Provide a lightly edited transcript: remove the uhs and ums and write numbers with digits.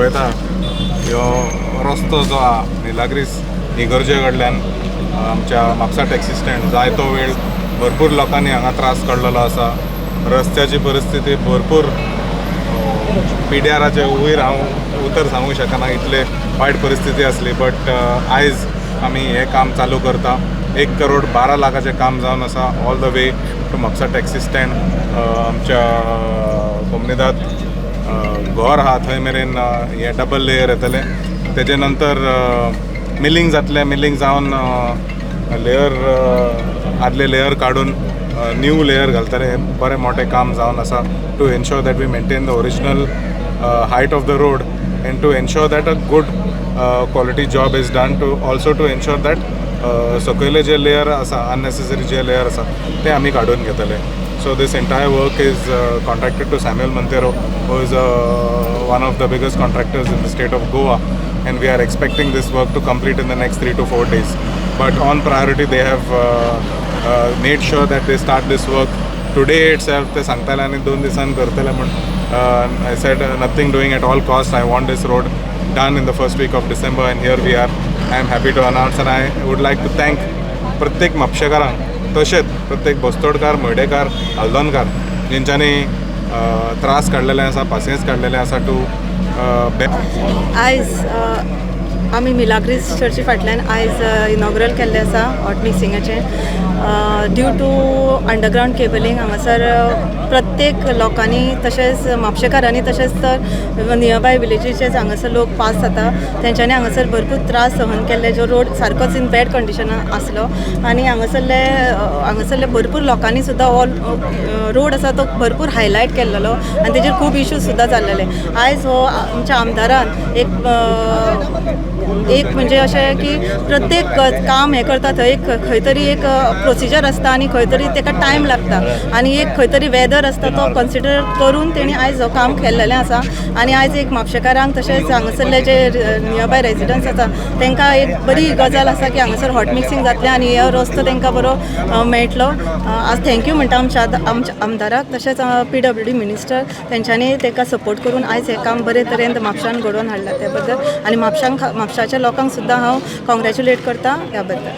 पळयता, ह्यो रस्तो जो आहा मिलाग्रीस इगर्जे कडल्यान आमच्या म्हापसा टॅक्सी स्टँड, जायतो वेळ भरपूर लोकांनी हांगा त्रास काडलेलो आसा. रस्त्याची परिस्थिती भरपूर पिड्याराचे वयर हांव उतर सांगूंक शकना, इतले वायट परिस्थिती आसली. बट आयज आमी हें काम चालू करता. 1 करोड 12 लाखाचें काम जावन आसा all the way to Mapusa taxi stand. आमच्या कोमनिदाद घर आहा थंय मेरेन हें डबल लेयर येतलें. तेजे नंतर मिलींग जातलें. मिलींग जावन लेयर, आदले लेयर काडून न्यू लेयर घालतले. हें बरें मोठें काम जावन आसा to ensure that we maintain the original height of the road and to ensure that a good quality job is done, to also to ensure that सकयले जे लेयर आसा, अननेसेसरी जे लेयर आसा, ते आमी काडून घेतले. So this entire work is contracted to Samuel Monteiro, who is one of the biggest contractors in the state of Goa, and we are expecting this work to complete in the next 3 to 4 days. But on priority, they have made sure that they start this work today itself. ते सांगताले आनी 2 दिसान करतले म्हूण. I said nothing doing, at all cost I want this road done in the first week of December, and here we are. I am happy to announce and I would like to thank प्रत्येक म्हापशेकारांक, तशेंच प्रत्येक बस्तोडकार, मयडेकार, हळदोणकार, जेंच्यांनी त्रास काडलेले आसा, पासियेंस काडलेले आसा two आयज आमी मिलाग्रीस चर्ची फाटल्यान आयज इनॉग्रल केल्लें आसा हॉट मिक्सिंगाचें. ड्यू टू अंडरग्रावंड केबलिंग हांगासर प्रत्येक लोकांनी, तशेंच म्हापशेकारांनी, तशेंच तर नियरबाय विलेजीचे हांगासर लोक पास जाता, तेंच्यांनी हांगासर भरपूर त्रास सहन केल्ले, जो रोड सारकोच इन बॅड कंडिशनान आसलो. आनी हांगासरले भरपूर लोकांनी सुद्दां हो रोड आसा तो भरपूर हायलायट केल्लेलो आनी तेजेर खूब इश्यूज सुद्दां जाल्लेले. आयज हो आमच्या आमदारान एक एक म्हणजे अशें की प्रत्येक काम हें करता थंय एक खंय तरी एक प्रोसिजर आसता आनी खंय तरी ताका टायम लागता आनी एक खंय तरी वेदर आसता, तो कन्सिडर करून तेणी आयज हो काम केल्लेलें आसा. आनी आयज एक म्हापशेकारांक तशेंच हांगासरले जे नियरबाय रेजिडंट्स आसा तांकां एक बरी गजाल आसा की हांगासर हॉट मिक्सिंग जातलें आनी हो रस्तो तांकां बरो मेळटलो. आज thank you म्हणटा आमच्या आमदाराक, तशेंच पीडब्ल्यूडी मिनिस्टर, तेंच्यांनी ताका सपोर्ट करून आयज हें काम बरे तरेन म्हापशान घडोवन हाडलां त्या बद्दल आनी म्हापशाच्या लोकांक सुद्दां हांव कॉंग्रेच्युलेट करता ह्या बद्दल.